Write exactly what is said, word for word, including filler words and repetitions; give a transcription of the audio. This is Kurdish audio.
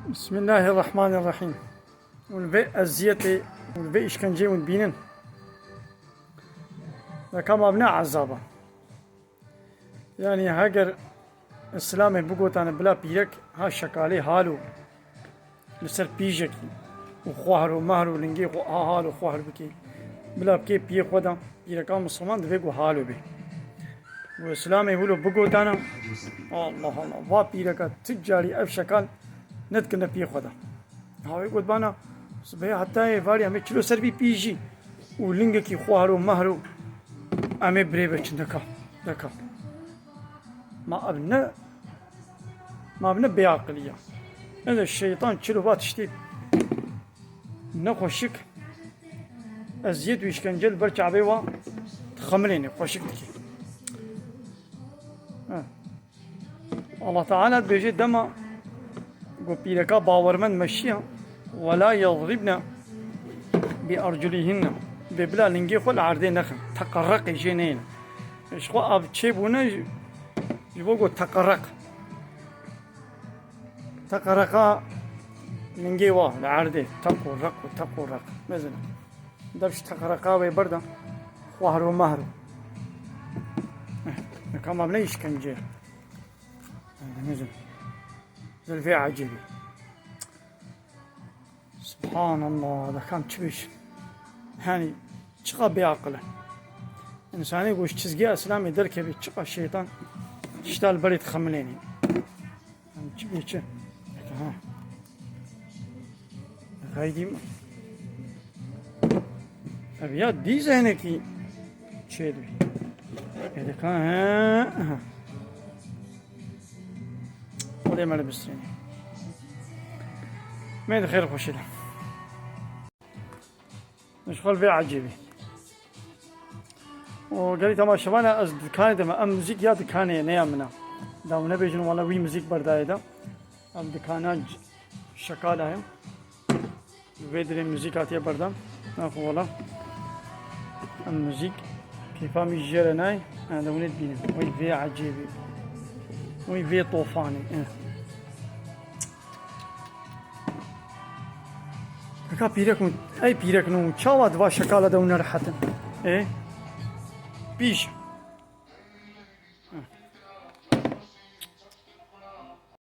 Bismillahirrahmanirrahim. Hûn vê eziyetê, hûn vê îşkenceyê hûn bînin. Deka ma ne ezaba. Yani heger Îslamê bigotane bila pîrek ha şekalê halo li ser pîjekî û xwahr û mahr û lingê xwe ha halo xwahr bike. Bila bike piyê xwe de pîreka misilman divê ku halo bê. Û Îslamê wilo bigotane, Allah Allah, va pîreka tu carî ev şekal nedikine piyê xwe de. Hawê gotbana, sibê heta ê varî em ê çilo ser vî pîjî û lingekî xwahr û mahr û em ê birê veçin deka, deka. Ma ev ne, ma ev ne bêaqilî ya. Ede şeytan çilo va tiştê nexweşik, eziyet û îşkence li ber çavê wa dixemilêne, xweşik dike. Ha. Allah Teala dibêje dema ku pîreka bawermend meşiya, "Ve la yadribne bi erculihinne." Vê bila lingê xwe li erdê nexin. Teqerreqê jê neyne. Ji xwe av çêbûne ji, ji bo ku teqerreq. Teqereqa lingê wa li erdê. Teq û req û teq û req. Mezin. Dev ji teqereqa wê berda. Xwahr û mahr. Eh, deka ma ne îşkence. Mezin. Zilfê ecêbî. Subhanallah, deka em çi bêjin? Yanî çiqa bêaqil e. Însanê ku ji çizgiya Îslamê derkeve çiqa şeytan tişta li berê dixemilênî. Em çi bê çi? Ha. Deka êdî ev ya dî zehnekî çêdibî. Ê deka, ha, ha. Xwedê me li bistrînê. Me di xêr xweşî de. Ji xwe li vê ecêbî. Û gelî temaşevana ez dikanê de me. Em muzîk ya dikanê ne ya min e. Da hûn nebêjin wala wî muzîk berdayê de. Em dikana c-, şekala ye. Vê dirê muzîk hatiye berdan. Naxwe wala. Em muzîk kêfa min jê re nayê. Ha, de hûn ê dibînin. Wî vê ecêbî. Wî vê tofanê. Eh. Kaka pîrek hûn, ey pîrek nû, çawa di va şekala de hûn nerehet in? Ê? Pîj.